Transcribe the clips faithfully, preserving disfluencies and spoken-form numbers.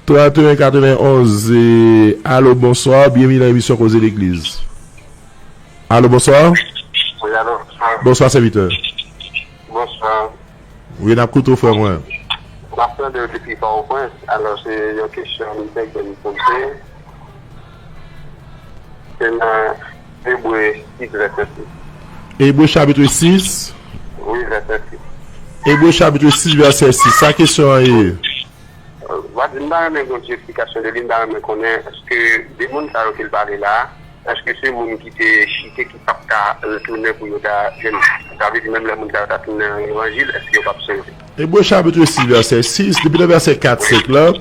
trant e en katrevenonz. E, alo, bonswa, byenvini nan emisyon Koze Legliz. Alo, bonswa. Wi, alo, bonswa. Bonswa, sèvitè. Bonswa. Wi, n ap koute w, frè mwen. M ap tande w depi Pòtoprens. Alò, se yon kesyon m te gen pou m poze. Se nan Ebre sis, vèsè sis. Ebre chapit sis. Wi, vèsè sis. Ebre chapit sis, vèsè sis. Sa kesyon an ye? Euh, m pa di m ta renmen gen yon ti eksplikasyon de li, m ta renmen konnen èske de moun sa yo ke l pale la, èske se moun ki te chite ki p ap ka retounen pou yo ta jwenn, sa vle di menm lè moun sa yo ta tounen nan levanjil, èske yo p ap sove? Ebre chapit sis, vèsè sis, depi nan vèsè kat, senk la,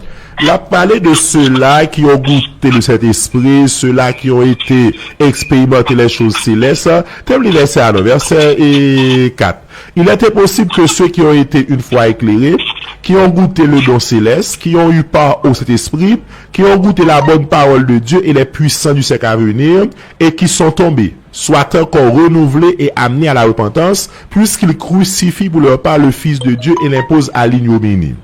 l ap pale de ceux-là qui ont goûté le Saint-Esprit, ceux-là qui ont été expérimenter les choses célestes. Te m li vèsè a non, vèsè e, kat. Il était possible que ceux qui ont été une fois éclairés, qui ont goûté le don céleste, qui ont eu part au Saint-Esprit, qui ont goûté la bonne parole de Dieu et les puissants du siècle à venir, et qui sont tombés, soient encore renouvelés et amenés à la repentance, puisqu'ils crucifient pour leur part le Fils de Dieu et l'imposent à l'ignominie.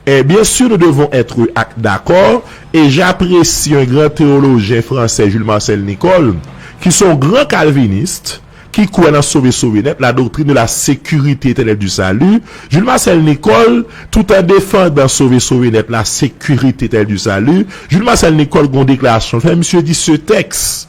Et bien sûr, nous devons être d'accord, et j'apprécie un grand théologien français, Jules Marcel Nicoll, qui sont grands calvinistes, qui croient dans Sauvé, Sauvé Net, la doctrine de la sécurité éternelle du salut. Jules Marcel Nicoll, tout en défendant Sauvé, Sauvé Net, la sécurité éternelle du salut, Jules Marcel Nicoll, gon déklarasyon fè, misye di ce texte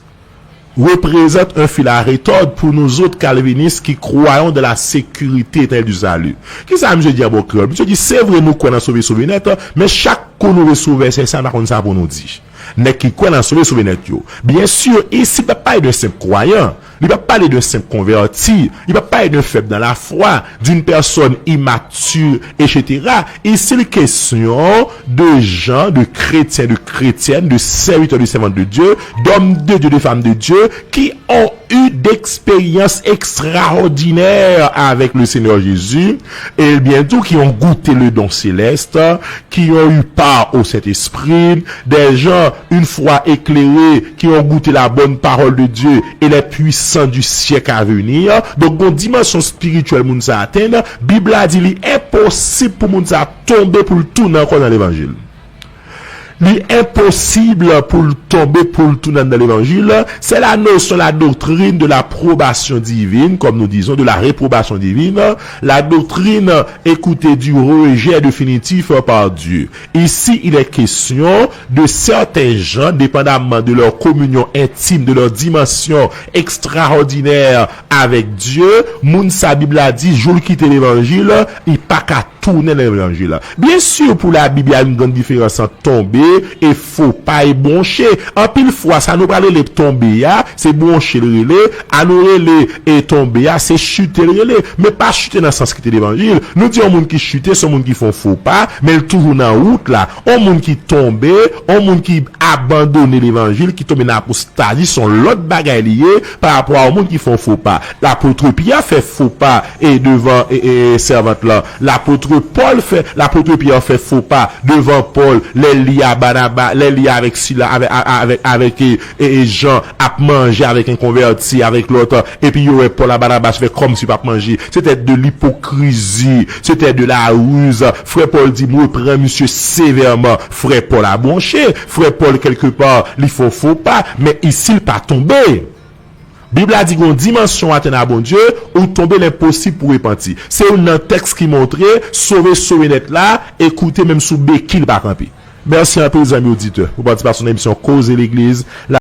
représente un fil à retordre pour nous autres calvinistes qui croyons dans la sécurité éternelle du salut. Kisa misye di an bon kreyòl? Misye di, se vre nou kwè nan Sauvé, Sauvé Net, men chak kou nou resevwa vèsè sa, nou pa konn sa pou nou di. Nèg ki kwè nan Sauvé, Sauvé Net yo. Bien sûr, isi, l pa pale de senp kwayan. Li pa pale de senp konvèti. Li pa pale de faible dans la foi, d'une personne immature, et cetera. Ici, il est question de gens, de chrétiens, de chrétiennes, de serviteurs, de servantes de Dieu, d'hommes de Dieu, de femmes de Dieu, qui ont eu d'expériences extraordinaires avec le Seigneur Jésus, et bien sûr qui ont goûté le don céleste, qui ont eu part au Saint-Esprit, des gens, une fois éclairés, qui ont goûté la bonne parole de Dieu et les puissants du siècle à venir. Donk, gon dimansyon espirityèl moun sa atenn, Bib la di li enposib pou moun sa tonbe pou l tounen ankò nan levanjil. Li enposib pou l tonbe pou l tounen nan levanjil. C'est la notion, la doctrine de l'approbation divine, comme nous disons, de la réprobation divine, la doctrine, écoutez, du rejet définitif par Dieu. Ici, il est question de certains gens, dépendamment de leur communion intime, de leur dimension extraordinaire avec Dieu, moun sa Bib la di, jou l kite levanjil, li pa ka tounen nan levanjil la. Byen si, pou Labib, y a yon grann diferans ant tonbe e fo pa e bwonche. Anpil fwa, sa nou pral rele tonbe a, se bwonche l rele, a nou rele e tonbe a, se chite l rele. Men pa chite nan sans kite levanjil. Nou di yon moun ki chite, se yon moun ki fè yon fo pa, men l toujou nan wout la. Yon moun ki tonbe, yon moun ki abandone levanjil, ki tonbe nan apostazi, se yon lòt bagay li ye pa rapò a yon moun ki fè yon fo pa. Lapot Pyè fè fo pa e devan e, e, e, sèvant lan. Lapot Pòl fè, lapot Pyè fè fo pa devan Pòl, lè li a Banaba, lè li avèk Sila, avèk, a-, avèk, avèk, e, e, e, Jan ap manje avèk en konvèti, avèk lòt, epi yo wè Pòl a Banabas fè kòmsi yo p ap manje. C'était de l'hypocrisie, c'était de la ruse. Frè Pòl di, "M reprann misye sevèman." Frè Pòl a bwonche, frè Pòl, kèlkepa, li fè yon fo pa, men ici, l pa tonbe. Bib la di gon dimansyon w atenn a Bondye, ou tonbe l enposib pou repanti. Se youn nan tèks ki montre, sove, sove nèt la, ekoute, menm sou beki l pa kanpe. Mèsi anpil, zanmi oditè, pou patisipasyon nan emisyon Koze Legliz.